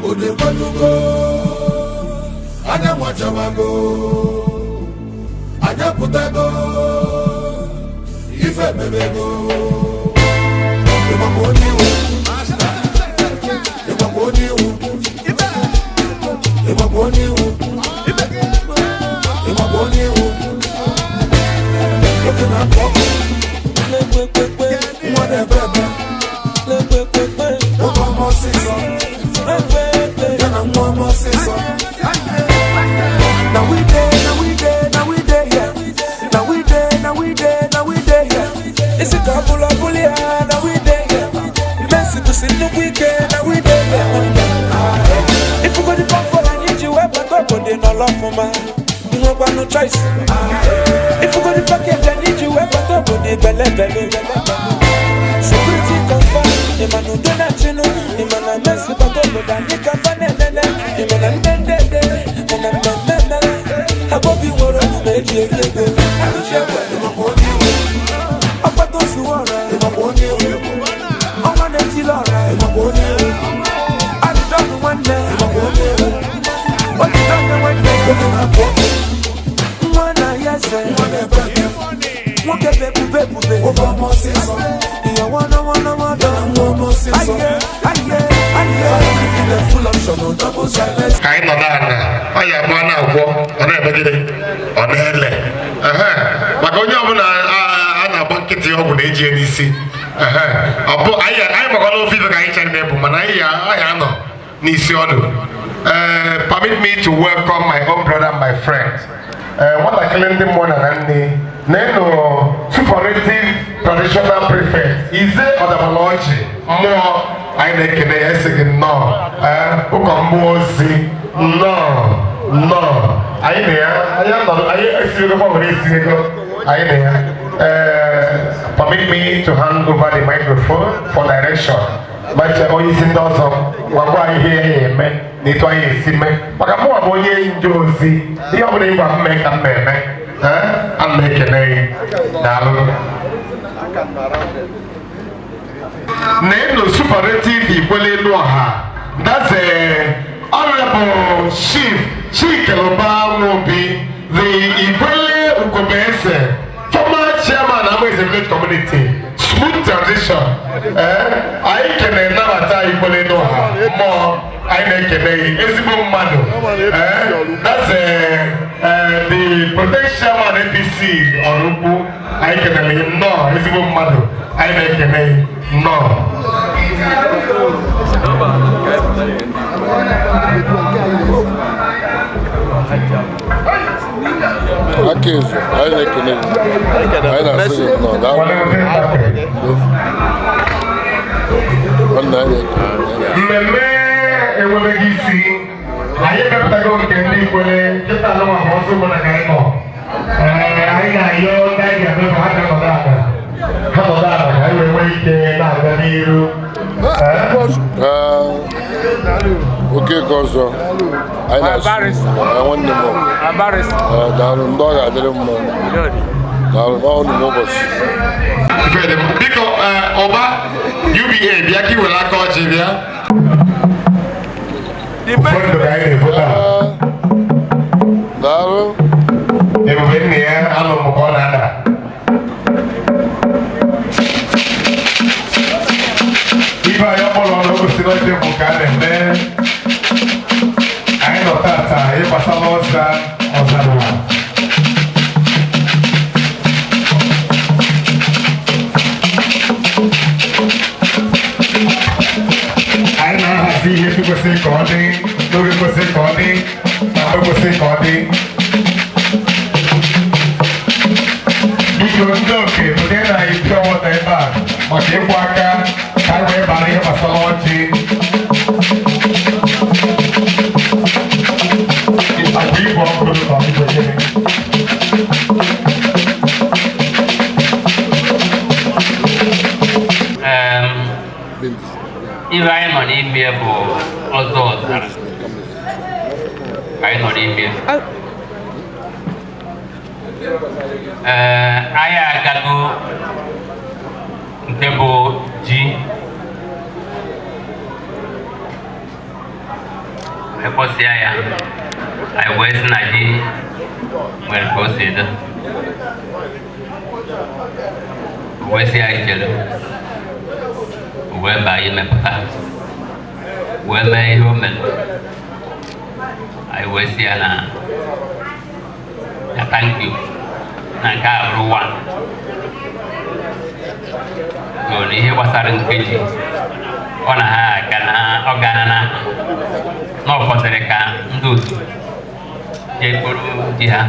Obodo ekwelugo, anyanwụ achawago, anyị apụtago, ife emebego. Ịgbakwa onye iwu, ịgbakwa onye iwu, ịgbakwa onye iwu, ịgbakwa onye iwu. Nwoke na-apụ ọkụ, nwa na-ebe ebe, nwoke ọma ọsịsọ, ya na nwa ọma ọsịsọ. Now we dey, now we dey, now we dey here. Now we dey, now we dey, now we dey here. Isi ka bụla bụli ya, now we dey here. Messi kwụsị nnukwu ike, now we dey here. Ifugodi pọfọl anyị ji wee bata obodo nọrọ ọfụma. Nwekwanụ choice. Ifugodi package anyị ji wee bata obodo belebele. Security confirm, ịma na udo na-achịnụ, ịma na Messi bata obodo anyị ka fa na-enene, ịma na ndị ndede, mana mmemme mere, Agbobi nwere omume eji eri ego. Arụchi egbe, Ịgbakwa onye iwu, ọkpata ozuwe ọra, ịgbakwa onye iwu, ọnwa na-etili ọra, ịgbakwa onye iwu, adịdọnụ nwanne, ịgbakwa onye iwu. odidọnụ nwanne, Nwoke na-apụ ọkụ, nwa na ya eze, nwa na-ebe ebe, nwoke bụ ebube ebube, nwoke ọma ọsịsọ, ihe wọnọwọnọwọnọ, ya na nwa ọma ọsịsọ. aye, aye, aye. Full option on double silence. Ka anyị nọdụ ala, ọ ya abụọ na-agwọ, ọ na-emegide, ọ na-ele. Ehe. Maka onye ọbụla a na-agba nkịtị ọgwụ na-eji ya n'isi. Ehe. Ọ bụ anyị makwa n'ofe ife ka anyị chere na-ebu, mana anyị ya anyị anọ n'isi ọdụ. Ee, permit me to welcome my own brother and my friend. Ee, nwatakịrị ndị mmụọ na na nne na-eno superlative traditional prefect Ize Ọdamalaọchị mmụọ, anyị na-ekele ya, esi gị nnọọ. Ee, ụkọ mmụọ ozi, nnọọ nnọọ. Anyị na ya, anyị anọdụ, anyị esighị ego, were esi ego anyị na ya. Ee, permit me to hand over the microphone for direction. Macha onye isi ndị ọzọ gwagwa anyị ihe ya eme na etu anyị esi mee, maka mụnwa bụ onye nje ozi, ihe ọbụla ịgwa m mee ka m na-eme. Ee, ana m ekele gị, daalụ. Na-eno superlative Ikwele elu ọha, that's a Honorable Chief Chikeluba Nwobi, the Ikwele Ugobese, former chairman Amaeze Village Community. Smooth transition. Ee, anyị kene nnabata Ikwele elu ọha mmụọ, anyị na-ekele gị, ezigbo mmadụ. Ee, that's the protect chairman APC Ọrụkwu, anyị kenere gị, nnọọ, ezigbo mmadụ, anyị na-ekele gị, nnọọ. Aka ezu, anyị na-ekele gị, anyị na-asị gị nnọọ, daalụ. Nwanne, anyị na-ekele gị. Mmemme enwebeghị isi, anyị emepụtago nke ndị Ikwere nkịta anụnwa bụ ọsọ ụgbọ na ka anyị nọ. Ee, anyị na-ayọ ndị anyị ga-eme ka ha bịa nọdụ ala, ha nọdụ ala ka anyị wee nwee ike na-aga n'iru. Ee. Ee, Okeke ọzọ, anyị na-asị, ee, nwanne m. Ee, daalụ, ndị ọ ga-adịrị mma, daalụ n'ọnụ m ụbọchị. Ife dị mma. Biko, ee, ọba UBA, bịa ka i were aka ọjị bịa. Ụfọdụ ka anyị na-efu taa. Ee, daalụ. Ebube nna ya anụ m ka ọ na-ada. Ibe anyị ọkpọrọ ọnụ gosiri ọjị bụ ka a na-eme. Anyị nọ tata ịgbasara ọza ọzara. Anyị na-ahazi ihe ndị kwesịrị ka ọ dị n'oge kwesịrị ka ọ dị na mgbe kwesịrị ka ọ dị. Biko, ndị oke onye na-anyị pure water ebe a maka ịkwụ aka ka anyị wee bara ihe gbasara ọjị. Akwa igwe ọkụ na igwe gịnị? Ife anyị nọ n'ime bụ ọzọ ọzara ka anyị nọ n'ime. Ee, anyị agago nke bụ ji. Wee kpọsịa ya, anyị wee sị na ji nwere ka o si dị. O wee sị anyị chere, o wee baa ime pụta, wee mee ihe o mere. Anyị wee sị ya na ya thank you, na nke a bụrụ one. So na ihe gbasara nkeji ọ na ha aga na ọ gana na na ọ fọdụrụ ka ndị otu jee kporo di ha,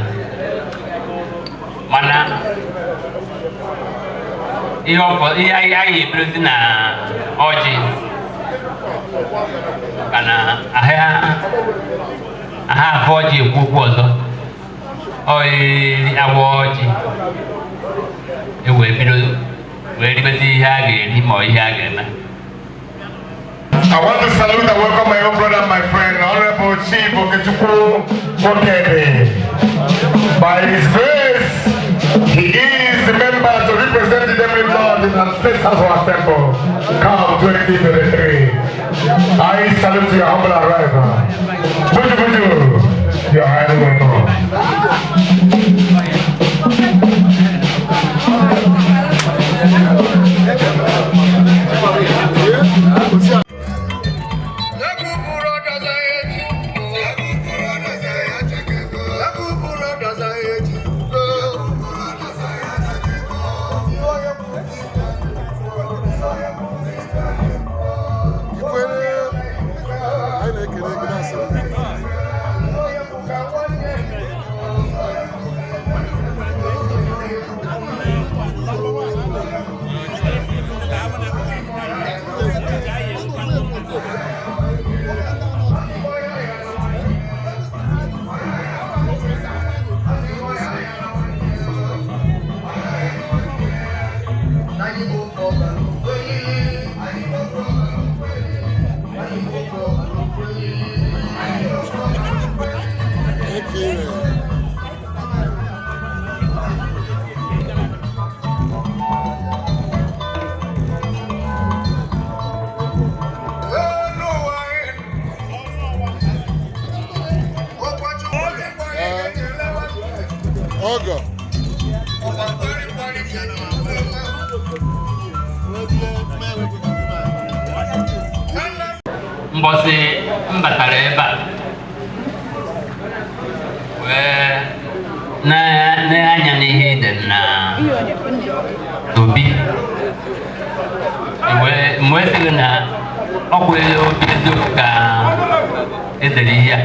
mana ihe ọfọ ihe anyị ebidozi na ọjị maka na ahịa aha afọ ọjị ekwu okwu ọzọ. Ọ awa ọjị e wee bido wee ribezi ihe a ga-eri ma ọ ihe a ga-eme. I want to salute and welcome my own brother, my friend, Honorable Chief Okechukwu Mokede. By his grace, he is the member to represent the Idemili North in the State House of Assembly, come 2023. I salute your humble arrival. Buju Buju, you're highly welcome. Ikwere, anyị na-ekele gị na-asị Thank you. Ọgọ. Mbọsị m batara ebe a wee na-anya n'ihe ide na obi m wee sị gị na ọ bụ obi eziokwu ka edere ihe a.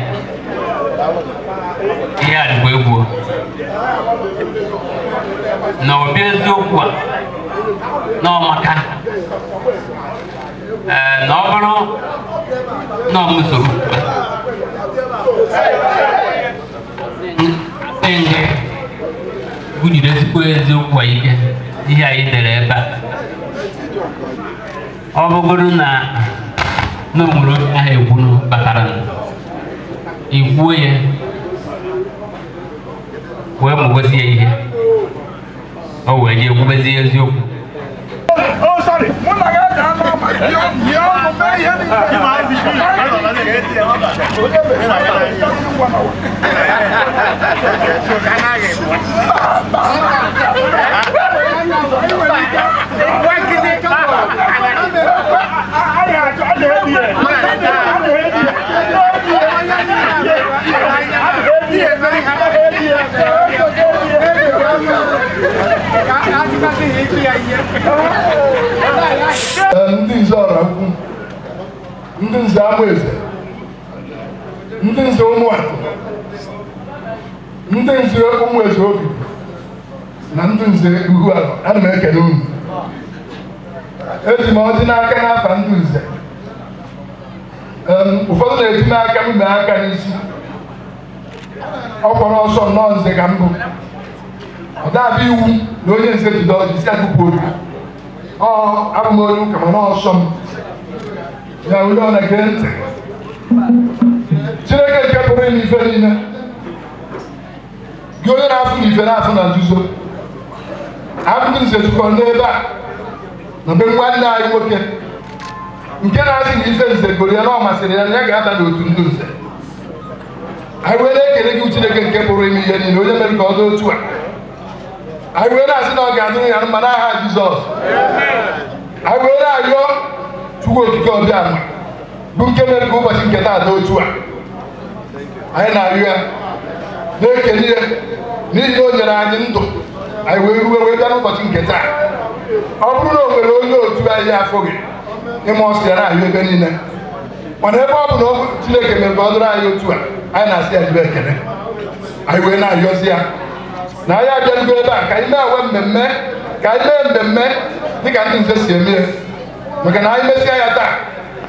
Ihe a dịkwa egwu na obi eziokwu a na ọmaka. Ee, na ọ bụrụ na ọ m soro sị ndị gụjidesikwa eziokwu a ike, ihe anyị dere ebe a, ọ bụgoro na na o nwere onye ahụ ekwunu batara ikwuo ya wee mụgosi ya ihe o wee jee kwubezie eziokwu. Oh, sorry. Mụ na ya ga-anọ ma yọọ ọnụ mee ihe niile. Ndị nze ọra ukwu, ndị nze ama eze, ndị nze ụmụakụ, ndị nze ụmụ eze obi na ndị nze uhu ala, ana m ekele unu. Eji m ọjị n'aka n'afa ndị nze. Ụfọdụ na-eti n'aka m mee aka n'isi ọ kpọrọ ọsọ nnọọ. Nze ka mbụ, ọ dabịa iwu na onye nze jide ọjị si akụkụ obi. Ọ abụ m onye ụka, mana ọsọ m ya onye ọ na-ege ntị. Chineke nke pụrụ ime ife niile, gị onye na-afụ na ife na-afụ na nzuzo, abụghị nze zukọrọ n'ebe a na be nwanne anyị nwoke nke na-asị na ife nze goro ya na ọ masịrị ya na ya ga-aba n'otu ndị nze. Anyị wee na-ekele gị, Chineke nke pụrụ ime ihe niile, onye mere ka ọ dị otu a. Anyị wee na-asị na ọ ga-adịrị ya mma n'aha Jizọs. Anyị wee na-arịọ Chukwu Okike Ọbịama, bụ nke mere ka ụbọchị nke taa dị otu a. Anyị na-arịọ ya, na-ekele ya, n'ihi na o nyere anyị ndụ anyị wee ruwe wee bịa n'ụbọchị nke taa. Ọ bụrụ na o nwere onye otu anyị afụghị ịma ọsọ ya na-ahụ ebe niile, mana ebe ọ bụ na ọ bụ Chineke mere ka ọ dịrị anyị otu a, anyị na-asị ya jibe ekele. Anyị wee na-ayọzi ya na anyị abịarugo ebe a ka anyị na-enwe mmemme, ka anyị mee mmemme dịka ndị nze si eme ya, maka na anyị mesịa ya taa,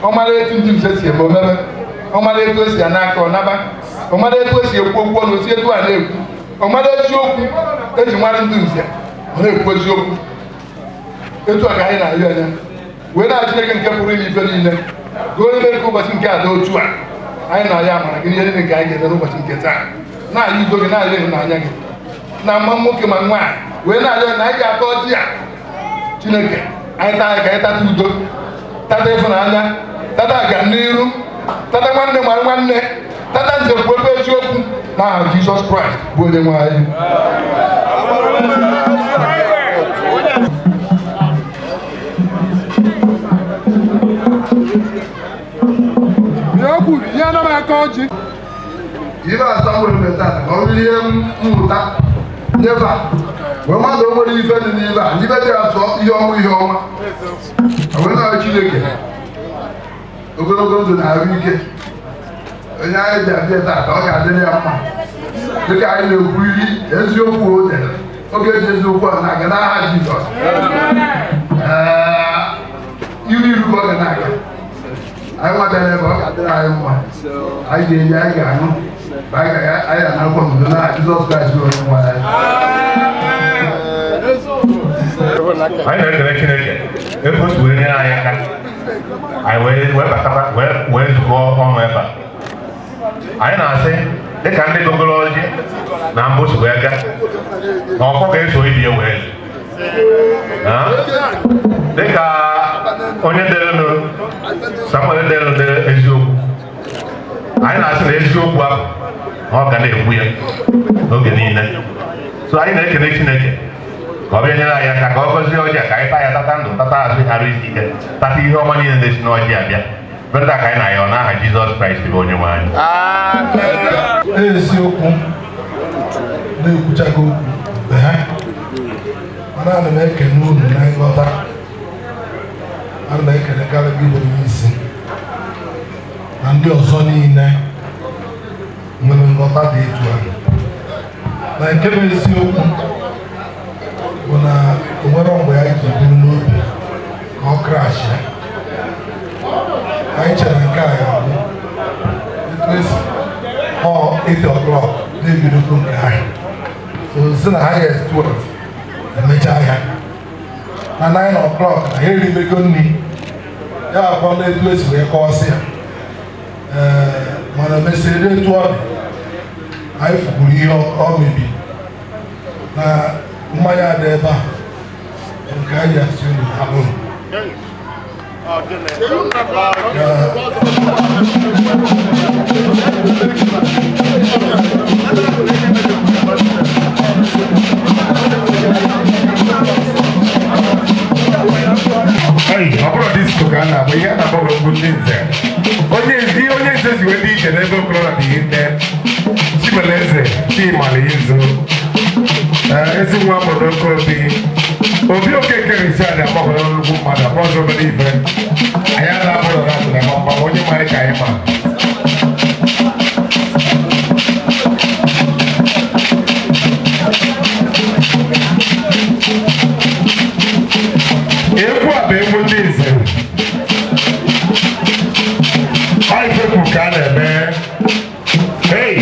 ọ mara etu ndị nze si eme omebe, ọ mara etu esi ya n'aka ọ naba, ọ mara etu esi ekwu okwu ọnụ, osi etu a na-ekwu, ọ mara eziokwu eji mara ndị nze, ọ na-ekwu eziokwu. Etu a ka anyị na-ayọ anya wee na Chineke nke pụrụ ime ife niile, ka onye mere ka ụbọchị nke a dị otu a. Anyị na-ayọ amara gị n'ihe niile nke anyị ga-eme n'ụbọchị nke taa, na-ayọ udo gị, na-ayọ ịhụnanya gị na mma nwoke ma nwaanyị, wee na-ayọ na anyị ga-ata ọjị a. Chineke, anyị taa ya ka anyị tata udo, tata ịfụnanya, tata agamniru, tata nwanne mara nwanne, tata nze kwuo ebe eziokwu, n'aha Jizọs Kraịst bụ onye nwe anyị. Ibe asamụrụ taa ka ọ bụrụ ihe mmụta nyeba wee mmadụ o nwere ife dị n'ibe a, ibe dị atọ, ihe ọma, ihe ọma wee na Chineke ogologo ndụ na arụ ike. Onye anyị ji abịa taa ka ọ ga-adịrị ya mma, dịka anyị na-ekwu iri eziokwu o dere oge eji eziokwu a na-aga n'aha Jizọs. Ee, iru iru ka ọ ga na-aga. Anyị nwabịara ebe ọ ga-adịrị anyị mma. Anyị ga-eyi, anyị ga-aṅụ, anyị ga-anakwa n'udo n'aha Jizọs Kraịst bụ onye nwe anyị. Anyị na-ekele Chineke ebe o si wee nyere anyị aka anyị wee batakwa wee zukọ ọnụ ebe a. Anyị na-asị, dịka ndị gogoro ọjị na mbụ si wee gaa, na ọfọ ga-eso ibi ya wee dịka onye derenụ Samuel derenụ dere eziokwu. Anyị na-asị na eziokwu ahụ na ọ ga na-ekwu ya n'oge niile. So anyị na-ekele Chineke ka ọ bịa nyere anyị aka, ka ọ gọzie ọjị a, ka anyị taa ya, tata ndụ, tata azụ, arụ isi ike, tata ihe ọma niile na-esi n'ọjị abịa. Benda ka anyị na-ayọ n'aha Jizọs Kraịst bụ onye nwe anyị. Eziokwu na-ekwuchago okwu mgbe ha, mana ana m ekene unu na nghọta. Ana m ekelekarị gị bụ onye isi na ndị ọzọ niile nwere nghọta dị etu ahụ. Na nke bụ eziokwu bụ na o nwere mgbe anyị ji buru n'obi ka ọ crash ya. Anyị chere nke a ga-abụ etu esi ọ 8 o'clock na-ebidogo nke ahụ, so si na highest 12 emechaa ya na 9 o'clock na ha eribego nri ya abụọ na etu esi wee kọwasị ya. Ee, mana mesịrị etu ọ dị, anyị fukwuru ihe ọ mebiri na mmanya dị ebe a nke anyị asị unu hapụrụ. Ei, ọ bụrụ disco ka a na-agba, ihe a na-agba bụ egwu ndị nze. Onye ihe onye nze si wee dị iche n'ebe okorobịa dị ihe nne. Chimeleze, Chimala Izu. Ee, ezi nwa mụrụ n'oke obi. Obi Okeke Richard agbahụrụ nnukwu mmadụ, abụọ ọzọ obere ife. Anyị ada abụrụ na atụrụ ama mma, onye mara ka anyị ma. Egwu a bụ egwu ndị nze. Ọ ifekwu ka a na-eme. Hey!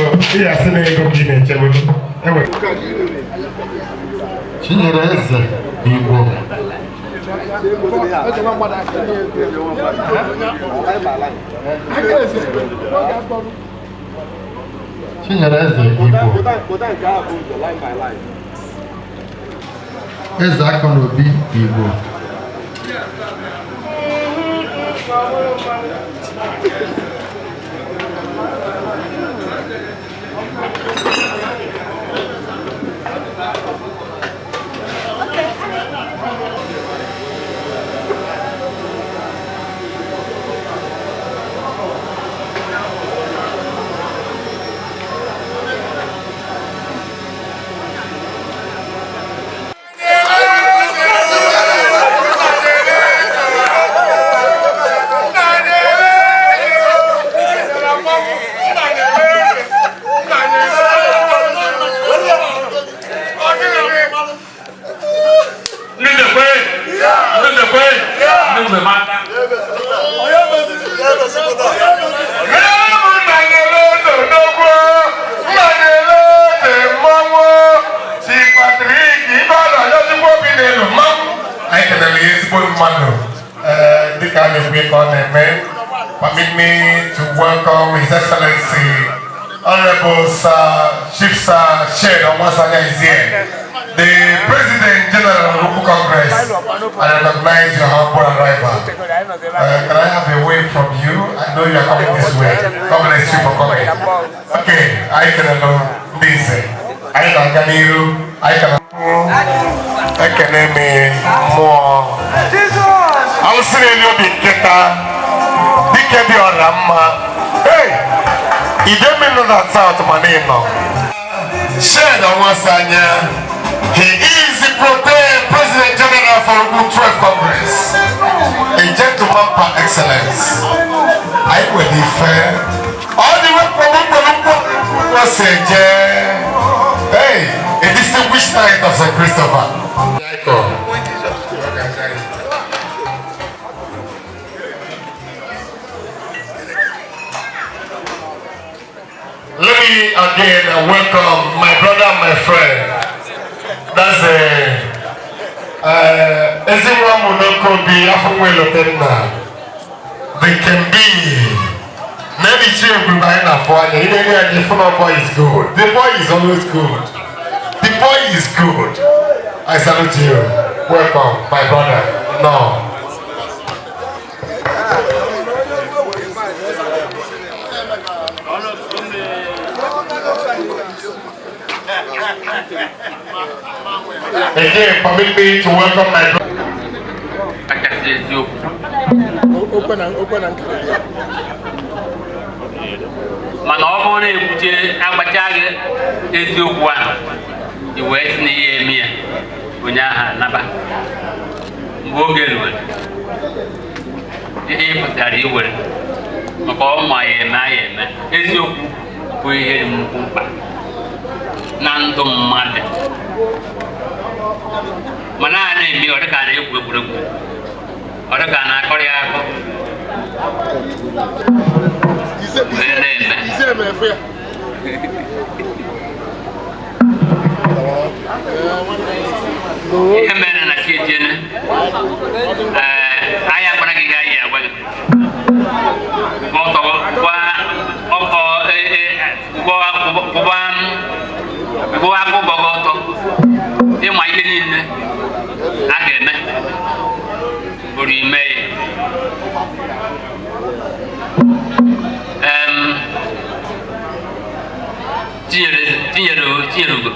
Oh, ị ya sị na ego ka ị na-echebe. Ewe. Chinyere Eze Igbo. Chinyere Eze Igbo. Eze Akọ na Obi Igbo. me to welcome His Excellency, Honorable Sir Chief Sir Shed Onwasanya is here, the President General of Oraukwu Congress. I recognize your humble arrival. Can I have a wave from you? I know you are coming this way. God bless you for coming. Okay, anyị kelere ndị nze. Anyị na-aga n'iru. Anyị ka ekene m mmụọ. Alụsị na-eli obi nkịta, dike dị ọra mma. Hey! Idemili nọ na South mana ị nọ. Shed Onwasanya, he is the President General for Oraukwu 12 Congress. A gentleman par excellence. Anyị nwere ife. All the way from Ukpolukpo, Oseje. Hey, a distinguished knight of St. Christopher. Jacob. Let me again welcome my brother and my friend. That's a Ezinwa Munokobi Afunwelotenna. They can be. Maybe Chiegbu anyị na-afụ anya. Ihe nye anyị fụ na boy is good. The boy is always good. The boy is good. I salute you. Welcome, my brother. No. Again, permit me to welcome my brother. Kachasị eziokwu. Mana ọ bụrụ na ekwuche agbacha gị eziokwu ahụ, i wee sị na ihe eme ya, onye ahụ anaba. Mgbe oge ruru, ihe ị pụtara iwere maka ọ ma ya eme ya eme. Eziokwu bụ ihe dị nnukwu mkpa na ndụ mmadụ, mana a na-eme ọ dịka a na-egwu egwuregwu, ọ dịka a na-akọrọ ya akọ wee na-eme. Ihe mere na chi ejene, ee, anyị agwara gị ihe anyị agwa gị ọtọ gwụwa akwụkwọ gị ọtọ ịma ihe niile a ga-eme bụrụ ime ya. Tinyere ugo,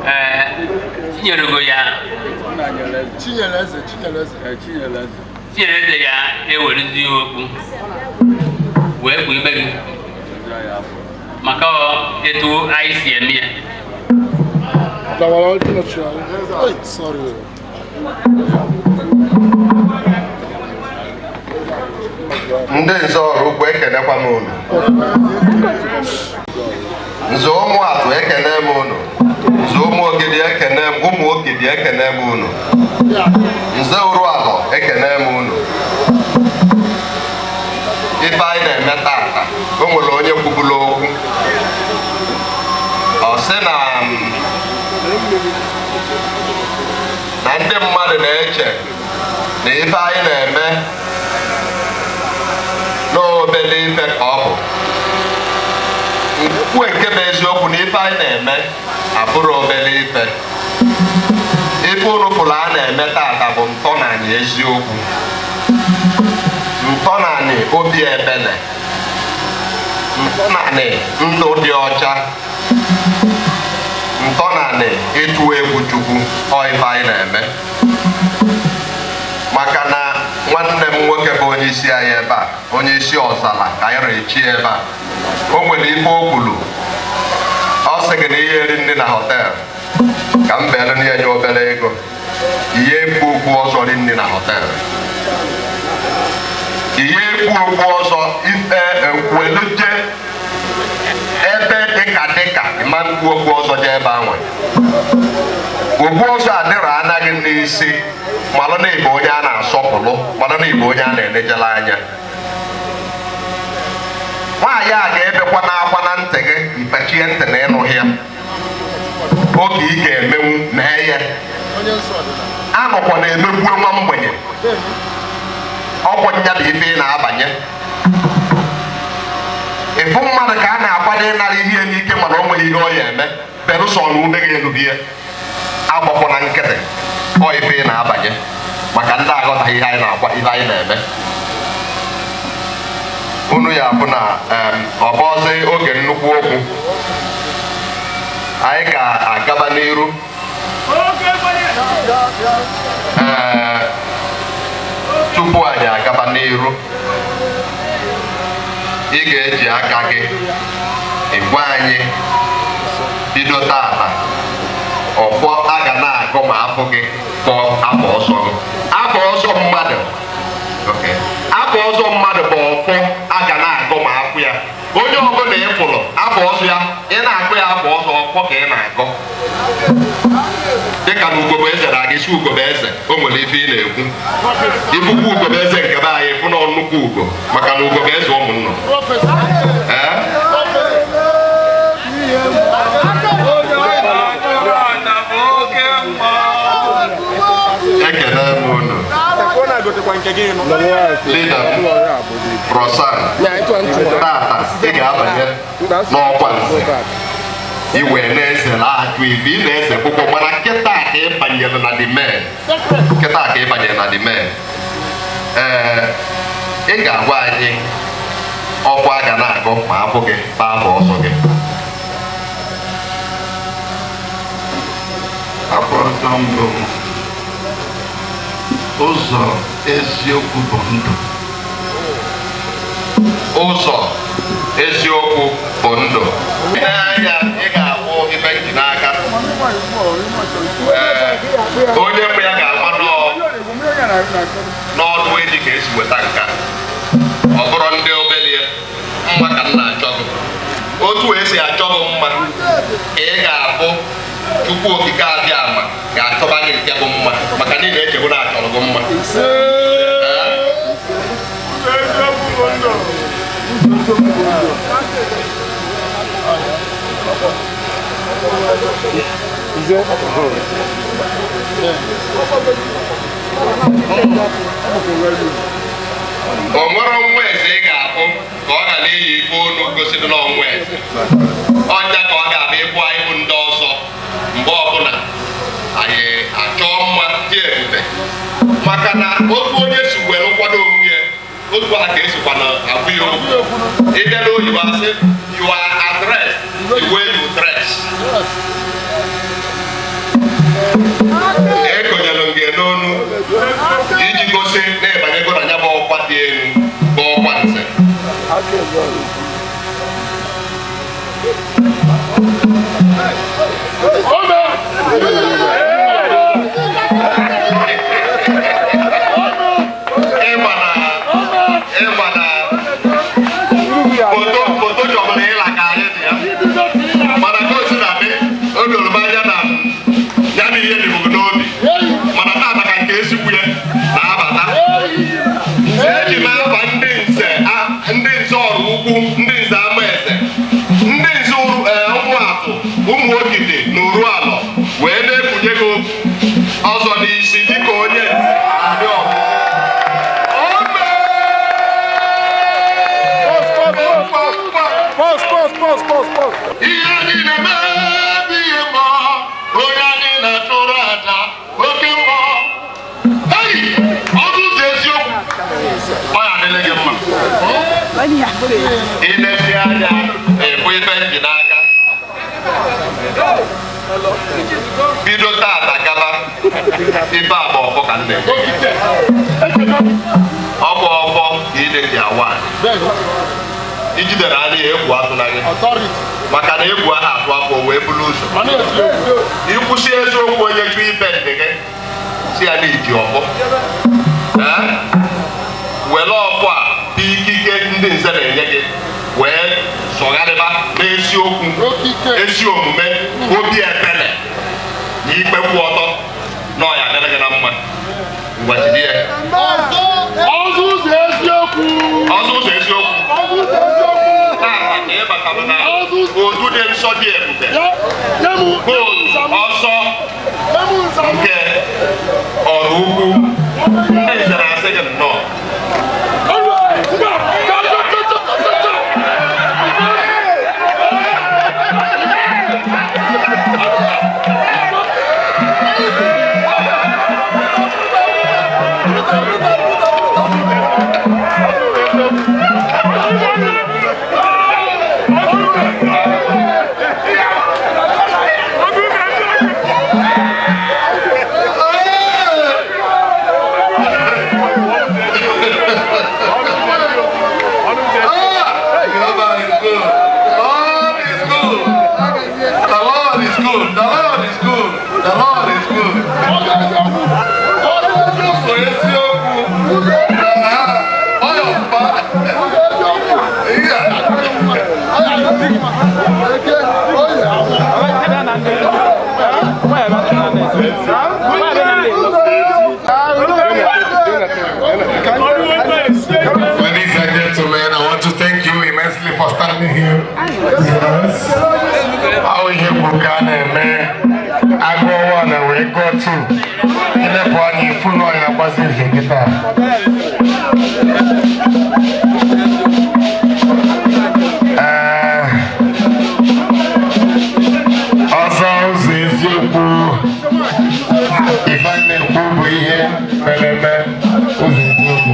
ee, tinyere ugo ya. Chinyere Chinyere. Tinyere eze ya ewerezi okwu wee kpuo ibe gị maka etu anyị si eme ya. Sorry. Ndị nze Oraukwu, ekenekwa m unu. Nze ụmụ atụ, ekene m unu. Nze ụmụ ogidi, ekene m. Ụmụ ogidi, ekene m unu. Nze Urualọ, ekene m unu. Ife anyị na-eme tata, o nwere onye kwubulu okwu, ọ sị na ndị mmadụ na-eche na ife anyị na-eme n'obele ife ka ọ bụ nkwukwe. Nke bụ eziokwu na ife anyị na-eme abụrụ obele ife. Ife unu fụrụ a na-eme tata bụ ntọnanị eziokwu, ntọnanị obi ebele, ntọnanị ndụ dị ọcha, ntọnanị ịtụ egwu Chukwu. Ọ ife anyị na-eme maka na nwanne m nwoke bụ onye isi anyị ebe a, onye isi ọzala ka anyị rechi ebe a, o nwere ife o kwuru. Ọ sị gị na ihe eri nri na hotel, ka m bere na ya nye obere ego, ihe ekpu okwu ọzọ ri nri na hotel, ihe ekpu okwu ọzọ ife ekweluje ebe dịka dịka ịma mkpu okwu ọzọ je ebe ahụ. Okwu ọzọ adịrọ anaghị n'isi, malụ na ịbụ onye a na-asọpụrụ, malụ na ịbụ onye a na-enejere anya. Nwaanyị a ga-ebekwa n'akwa na ntị gị, ifechie ntị na ịnụghị ya. Oge ị ga-emenwu mee ya, anọkwa na-emegbu nwa mgbenye. Ọkwọ nya bụ ife ị na-abanye. Ịfụ mmadụ ka a na-akwado ịnara ihe n'ike, mana o nweghị ihe ọ ya eme belụsọ na ume gị elubi ya. Agbakpọ na nkịtị, ọ ife ị na-abanye, maka ndị aghọtaghị ihe anyị na-agwa, ihe anyị na-eme. Unu ya bụ na ọ bụzi oge nnukwu okwu, anyị ga-agaba n'iru. Ee, tupu anyị agaba n'iru, ị ga-eji aka gị ịgwa anyị, bido tata, ọfọ a ga na-agụ ma afọ gị kpọọ afọ ọsọ gị, afọ ọsọ mmadụ. Okay. Afọ ọzọ mmadụ bụ ọfọ a ga na-agụ ma afọ ya. Onye ọbụla ị fụrụ afọ ọzọ ya, ị na-agụ ya afọ ọzọ, ọfọ ka ị na-agụ. Dịka na ugobe eze na-aga isi ugobe eze, o nwere ife ị na-ekwu. Ibukwa ugobe eze nke be anyị, fụ na nnukwu ugo, maka na ugobe eze ụmụnnọ. Ee, ekele m unu. Leader m, Rosan, tata ị ga-abanye n'ọkwa nze, iwe na-eze na-ajụ ife ị na-eze kwụkwọ, mana kịta ka ị banyere na the men, kịta ka ị banyere na the men. Ee, ị ga-agwa anyị ọkwa a ga na-agụ ma afọ gị kpaa afọ ọsọ gị. Afọ ọzọ mbụ, ụzọ eziokwu bụ ndụ. Ụzọ eziokwu bụ ndụ. N'anya ị ga-ahụ ife nji n'aka. Ee, onye mbụ ya ga-agba n'ọnụ eji ka esi weta nka. Ọ bụrụ ndị obelie mma ka m na-achọ gị, otu esi achọ gị mma ka ị ga-abụ. Chukwu Okike abịa ama ga-achọba gị nke bụ mma, maka niile echegbu na achọrọ gị mma. O nwere nwa eze ị ga-abụ ka ọ ghara iyi ife olu gosiri na ọnwa eze ọnya, ka ọ ga-abụ ịbụ anyị bụ ndị ọzọ. Mgbe ọbụla anyị achọọ mma dị ebube, maka na otu onye si were kwado onwe ya, otu a ka esikwa na agwụ ya okwu. Ịbịa n'oyibo, asị you are addressed the way you dress. Ekonyere m gị n'onu iji gosi na ịbanyego na ya bụ ọkwa dị elu, bụ ọkwa nze. Ịma na ịma na foto foto chọbụla ịla ka anyị dị ya, mana ka o si na dị, o doro m anya na ya bụ ihe dịbụ n'obi, mana tata ka nke ezigbo ya na-abata. Eji m afa ndị nze, ndị nze ọrụ ukwu, ndị nze ama eze, ndị nze ụmụ atụ, ụmụ ogide na oru alọ, wee na-ekunye gị ọzọ n'isi dịka onye nze adị ọgụ. Ihe anyị na-eme bụ ihe mmụọ, onye anyị na-achụrụ aja oke mmụọ. Ei, ọzọ ụzọ eziokwu, ọ ya adịla gị mma. Ilezi anya ebu ife nji n'aka, bido tata gaba, ife a bụ ọfọ ka m na-enye gị. Ọ bụ ọfọ ka ị na-eji awa ijidere anya ya egwu atụla gị, maka na egwu ahụ atụ afọ wee buru ụzọ ikwụsị eziokwu. Onye chụ ibe ndị gị si ya na iji ọfọ. Ee, were ọfọ a bụ ikike ndị nze na-enye gị wee sọgharịba n'eziokwu, ezi omume, obi ebere na ikpe kwụ ọtọ, na ọ ya adịrị gị na mma. Ngwa, jide ya. Ọzọ ụzọ eziokwu. Ọzọ ụzọ eziokwu. Ọzọ ụzọ eziokwu. Tata ka ị batara na otu dị nsọ, dị ebube, Nye m bụ ọsọ nye m nzam. Nke ọrụ ukwu, ndị nze na-asị gị nnọọ. Ladies and gentlemen, I want to thank you immensely for standing here with us. Ahụ ihe bụ ka a na-eme agụọ one na wee gụọ two. Ilepụ anya ifu na ọya agbazi ihe kịta. Ee, ọzọ ụzọ eziokwu ife anyị na-ekwu bụ ihe mere eme ụzọ eziokwu.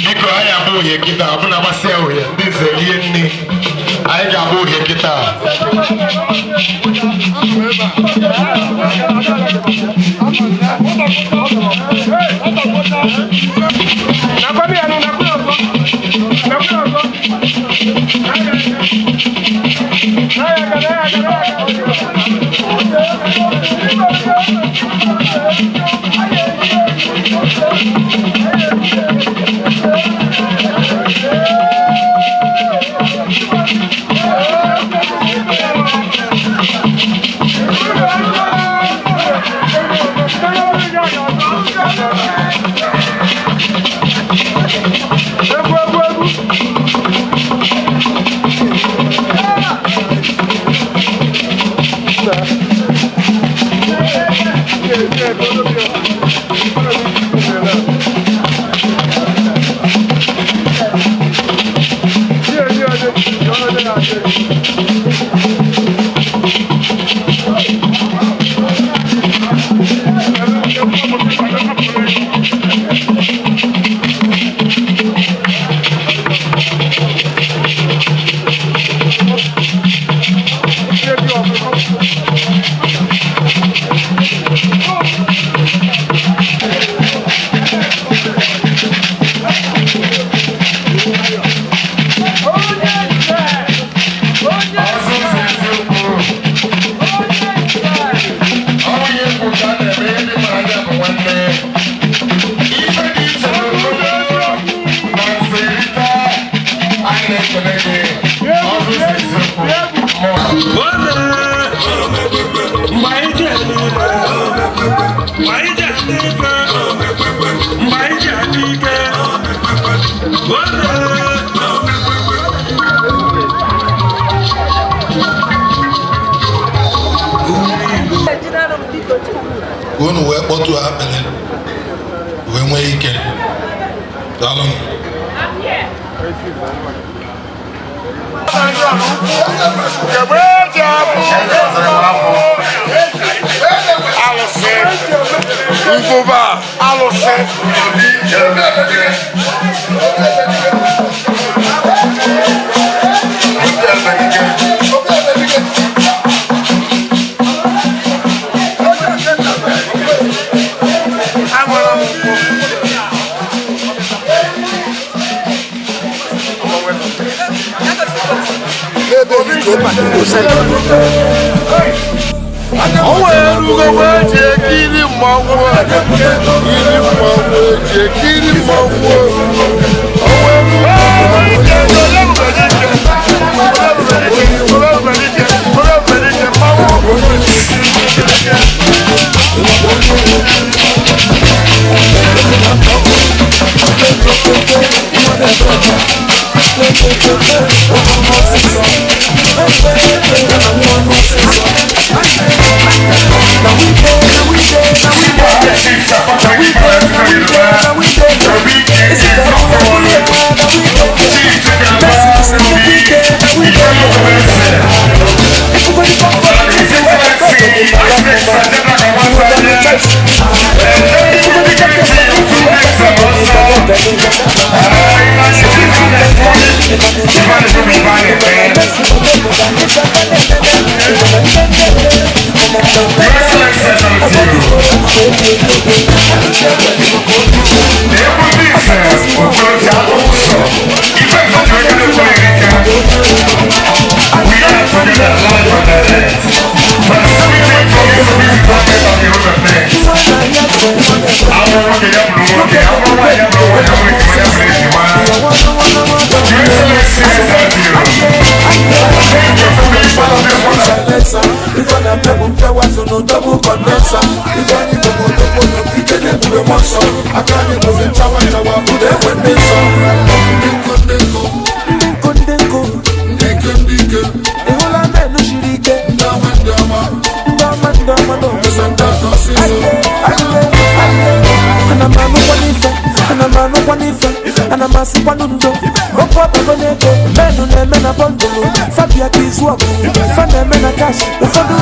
Biko anyị abụ uhie kịta ọbụna gbasịa uhie ndị nze rie nri anyị ga-abụ uhie kịta. Ka unu wee kpọtụ akpịrị wee nwee ike. Daalụ. Alụsị ngụba alụsị. O nwere ugo eji ekiri mmọnwụ, ekiri mmọnwụ, eji ekiri mmọnwụ. O nwere ugo. Your Excellency, I salute you. Egwu ndị nze Okoroji atụ ụzọ. Ife nze ji wee kere ekwe ike. We are together live and direct. From the 17th Community Department of the Road of Next. Awụ nwoke ya bụrụ nwoke, awụ nwaanyị ya bụrụ nwaanyị, awụ ejima ya bụrụ ejima. Your Excellency, I salute you. Thank you for being part of this wonderful. Ife na-eme bụ mpịawa so n'odogwu condenser. Ife anyị bụ odogwu ike na-ebube mmụọ nsọ. Aka anyị bụzi nchawa nchawa ụda enwe ndị nsọ. Ndị nkụ ndị nkụ ndị nkụ ndị nkụ ndị ike ndị ike. Ị hụla menu siri ike. Ndị ọma ndị ọma ndị ọma ndị ọma na omesa ndị ọzọ ọsịsọ. Ana m anụkwa n'ife, ana m anụkwa n'ife, ana m asịkwanụ ndo. Okwu ọbago n'ego, menu na-eme na bọndụlụ, fabia ka izu ọgụ, fa na-eme na kash, ụfọdụ